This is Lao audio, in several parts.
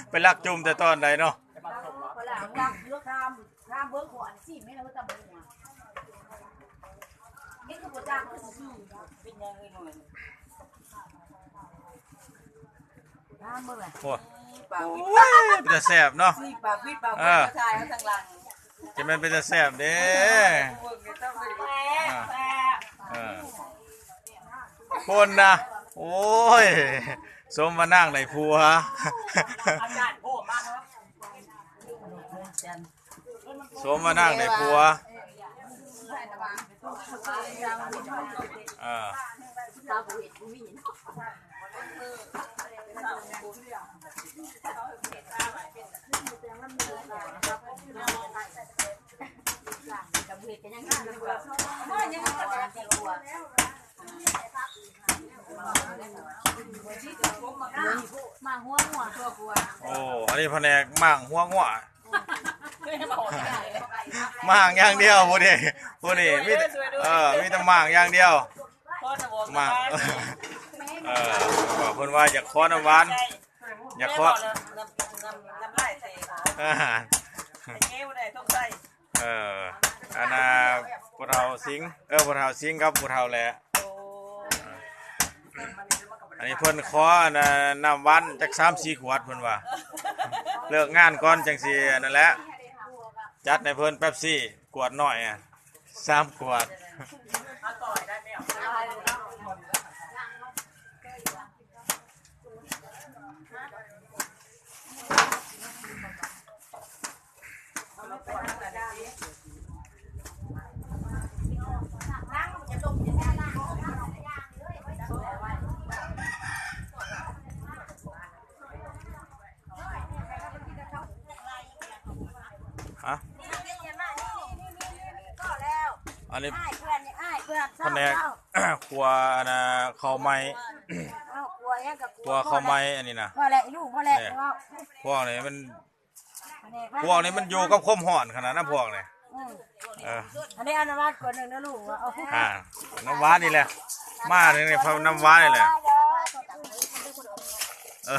ໄປລັກຈຸ່ມແຕ່ຕອນໃດເນາະ? ໂອ້ຍ ເປັນຕາແຊບເນາະ. ເອີ ຈະແມ່ນເປັນຕາແຊບເດ້. ເອີ ເອີ ພຸ້ນນະ ໂອ້ຍ ສົມວ່ານາງໄດ້ຜົວ ສົມວ່ານາງໄດ້ຜົວ. ເອີ ໂອ້ ອັນນີ້ພະແນກໝາກຫົວງົວ ໝາກຢ່າງດຽວ ຜູ້ນີ້ ຜູ້ນີ້ມີແຕ່ ເອີ ມີແຕ່ໝາກຢ່າງດຽວ ໝາກ ເອີ ເພິ່ນວ່າຢາກຂໍນ້ຳຫວານ ຢາກຂໍ ເອີ ອັນນ່າ ຜູ້ເຖົ້າສິງ ເອີ ຜູ້ເຖົ້າສິງກັບຜູ້ເຖົ້າແຫຼະ. ໂອ້ ອັນນີ້ເພິ່ນຂໍ ອັນນ່າ ນ້ຳຫວານຈັກສາມສີ່ຂວດ ເພິ່ນວ່າ ເລີກງານກ່ອນຈັ່ງຊິ ອັນນັ້ນແຫຼະ ຈັດໃຫ້ເພິ່ນເປັບຊີ ຂວດນ້ອຍ ອະ ສາມຂວດ. ຮະ ອັນນີ້ພະແນກ ຂົ້ວ ອັນນ່າ ເຂົ້າໃໝ່ ເອົາ ຂົ້ວຫຍັງກໍ ຂົ້ວເຂົ້າໃໝ່ ອັນນີ້ນະ ພໍແລ້ວ ອີລູກ ພໍແລ້ວ ນີ້ ເວົ້າ ພວກນີ້ມັນ ພະແນກ ພວກນີ້ມັນຢູ່ກັບຄວາມຮ້ອນຂະໜາດນະ ພວກນີ້ ອືມ ເອີ ອັນນີ້ເອົານ້ຳຫວານຂວດໜຶ່ງນະລູກ ເອົາ ອ່າ ນ້ຳຫວານນີ້ແຫຼະ ມານີ້ ນ້ຳຫວານນີ້ແຫຼະ ເອີ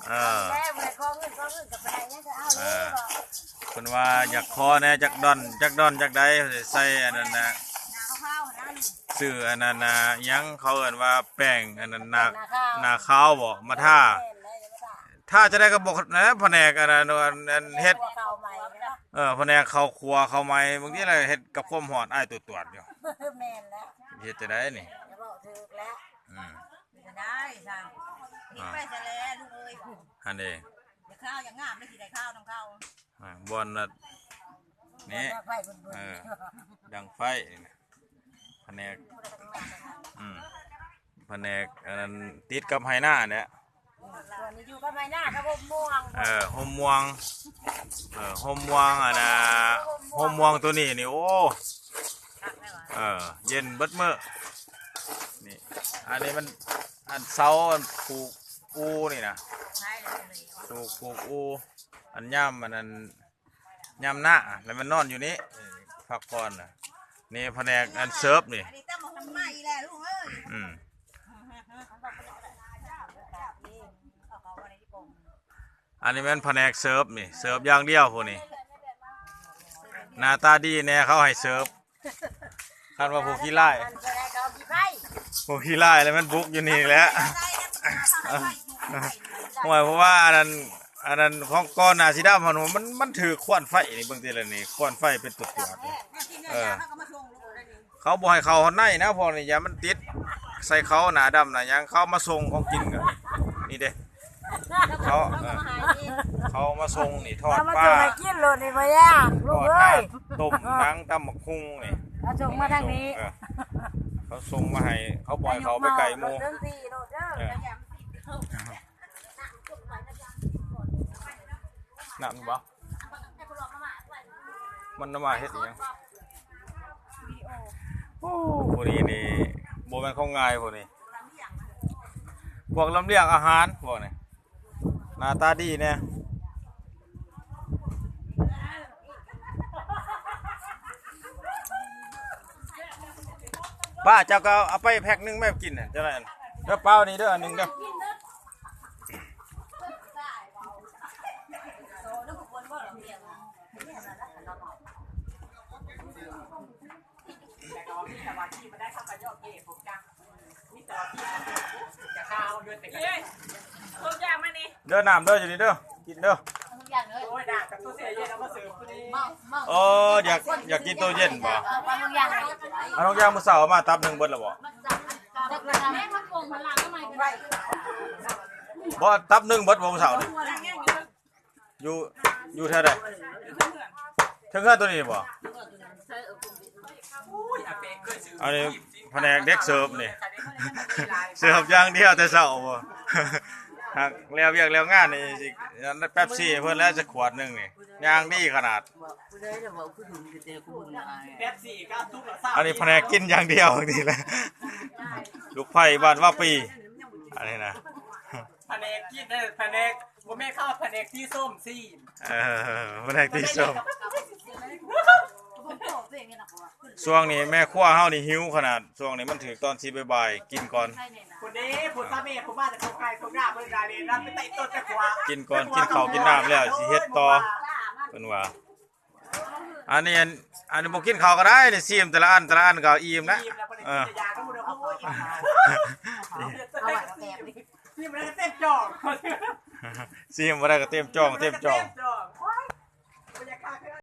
ເອີ ແລ້ວບໍ່ໄດ້ຂໍເງິນ ຂໍເງິນກໍບໍ່ໄດ້ຫຍັງ ກໍເອົາ ເອີ ເລີຍ ເພິ່ນວ່າຢາກຂໍແດ່ ຈັກດອນ ຈັກດອນ ຈັກໃດ ໃສ່ອັນນັ້ນນະ ຊື້ອັນນັ້ນນະ ຫຍັງເຂົາເອີ້ນວ່າແປ້ງອັນນັ້ນນະ ໜ້າຂາວ ໜ້າຂາວບໍ ມາທາ ແມ່ນແຫຼະ ທາຈັ່ງໃດກໍບໍ່ນະ ພະແນກອັນນັ້ນ ອັນ ອັນເຮັດ ເຂົ້າໃໝ່ເນາະ ເອີ ພະແນກເຂົ້າຂົ້ວເຂົ້າໃໝ່ ບາງທີລະເຮັດກັບຄວາມຮ້ອນ ອາຍຕວດໆຢູ່ ແມ່ນແຫຼະ ເຮັດຈັ່ງໃດນີ້ ຈະເວົ້າຖືກແຫຼະ ອືມ ເຮັດໄດ້ຊະ ເຮັດໄປຊະແຫຼະລູກເອີຍ ຫັ້ນເດ້ ຢາກຂາວຢາກງາມ ໄດ້ຊິໄດ້ຂາວນຳເຂົາ ອ່າ ບ່ອນລະ ນີ້ ດັງໄຟເພິ່ນເບິ່ງ ເອີ ດັງໄຟນີ້ນະ ພະແນກ ອືມ ພະແນກອັນນັ້ນ ຕິດກັບໄຮ່ນາແຫຼະ ສ່ວນນີ້ຢູ່ກັບໄຮ່ນາກັບຫົວມ່ວງ ເອີ ຫົວມ່ວງ ເອີ ຫົວມ່ວງ ອັນນ່າ ຫົວມ່ວງໂຕນີ້ນີ້ ໂອ້ ເອີ ເຢັນເບິດມື້ ນີ້ ອັນນີ້ມັນ ອັນເສົາ ອັນປູກອູນີ້ນະ ປູກ ປູກອູ ອັນຍາມ ອັນນັ້ນ ຍາມໜ້າ ແລ້ວມັນນອນຢູ່ນີ້ ພັກຜ່ອນນະ ນີ້ພະແນກອັນເສີບນີ້ ອັນນີ້ຕຳບັກຫຸ່ງໃໝ່ແຫຼະລູກເອີຍ ອືມ ອັນນີ້ແມ່ນພະແນກເສີບນີ້ ເສີບຢ່າງດຽວ ພວກນີ້ ໜ້າຕາດີແດ່ ເຂົາໃຫ້ເສີບ ຄັນວ່າຜູ້ຂີ້ຮ້າຍ ອັນເທົ່າໃດກໍເອົາຂີ້ໄພ ຜູ້ຂີ້ຮ້າຍແລ້ວມັນບຸກຢູ່ນີ້ແຫຼະ ໂອ້ຍ ເພາະວ່າອັນນັ້ນ ອັນນັ້ນຂອງກ່ອນໜ້າສີດຳຫັ້ນ ມັນ ມັນຖືກຄວັນໄຟນີ້ ເບິ່ງຕິລະນີ້ ຄວັນໄຟເປັນຕົວໆ ເອີ ເຂົາບໍ່ໃຫ້ເຂົ້າຮອດໃນນະ ພວກນີ້ ຢ້ານມັນຕິດໃສ່ເຂົາ ໜ້າດຳໜ້າຫຍັງ ເຂົາມາສົ່ງຂອງກິນກັນ ນີ້ເດ້ ເຂົາ ເອີ ເຂົາມາສົ່ງນີ້ ທອດປາ ເອົາມາສົ່ງໃຫ້ກິນໂລດນີ້ ບໍ່ຍາກລູກເອີຍ ທອດນ້ຳຕົ້ມໜັງ ຕຳບັກຫຸ່ງນີ້ ເຂົາສົ່ງມາທາງນີ້ ເອີ ເຂົາສົ່ງມາໃຫ້ ເຂົາບໍ່ໃຫ້ເຂົ້າໄປໃກ້ໝູ່ ເອີ ນ້ຳນີ້ບໍ່? ມັນນຳມາເຮັດອີ່ຫຍັງ? ໂອ້ ຜູ້ນີ້ນີ້ບໍ່ແມ່ນຂອງງ່າຍ ຜູ້ນີ້ ພວກລຳລຽງອາຫານ ພວກນີ້ ໜ້າຕາດີແດ່. ປ້າ ເຈົ້າກໍເອົາໄປແພັກໜຶ່ງແມ່ກິນນະ ເຈົ້ານັ້ນເດີ. ເປົ່ານີ້ເດີ ອັນໜຶ່ງເດີ. ເດີ ນ້ຳເດີ ຢູ່ນີ້ເດີ ກິນເດີ. ໂອ້ຍ ນ້ຳກັບໂຕເຊເຢັນເອົາມາເສີບ. ເອີ ຢາກ ຢາກກິນໂຕເຢັນບໍ່? ເອົາທຸກຢ່າງ ເອົາທຸກຢ່າງ ມື້ເຊົ້າເອົາມາຕັບໜຶ່ງເບິດແລ້ວບໍ່? ບໍ່ ຕັບໜຶ່ງເບິດບໍ່ມື້ເຊົ້ານີ້? ຢູ່ ຢູ່ແຖວໃດ? ເທິງເຮືອນໂຕນີ້ບໍ່? ອັນນີ້ພະແນກເດັກເສີບນີ້ ເສີບຢ່າງດຽວແຕ່ເຊົ້າບໍ່? ຫາກແລ້ວວຽກແລ້ວງານນີ້ຊິ ອັນນັ້ນ ເປັບຊີໃຫ້ເພິ່ນແລ້ວຈັກຂວດໜຶ່ງນີ້ ຍ່າງດີຂະໜາດ. ເປັບຊີກັບທຸກລະຊາດ. ອັນນີ້ພະແນກກິນຢ່າງດຽວນີ້ແຫຼະ ລູກໄຜ່ບ້ານວາປີ ອັນນີ້ນະ. ພະແນກກິນເດີ ພະແນກ ບໍ່ແມ່ນເຂົາວ່າພະແນກຕີສົ້ມຊີ້. ເອີ ພະແນກຕີສົ້ມ. ຊ່ວງນີ້ແມ່ຄົວເຮົານີ້ຫິວຂະໜາດ ຊ່ວງນີ້ມັນຖືກຕອນສີ່ບ່າຍໆ ກິນກ່ອນ. ຜູ້ເດ້ ຜູ້ສາມີ ຜູ້ມາແຕ່ຜູ້ໄກຜູ້ໜ້າເພິ່ນໄດ້ເລີຍນະ ໄປໄຕ່ຕົ້ນແຕ່ຂົວ ກິນກ່ອນ ກິນເຂົ້າກິນນ້ຳແລ້ວຊິເຮັດຕໍ່ ເພິ່ນວ່າ. ອັນນີ້ ອັນ ອັນນີ້ບໍ່ກິນເຂົ້າກໍໄດ້ນີ້ ຊີມແຕ່ລະອັນ ແຕ່ລະອັນກໍອີ່ມແລ້ວ. ເອີ ຊີມບໍ່ໄດ້ກໍເຕັມຈອງ ເຕັມຈອງ.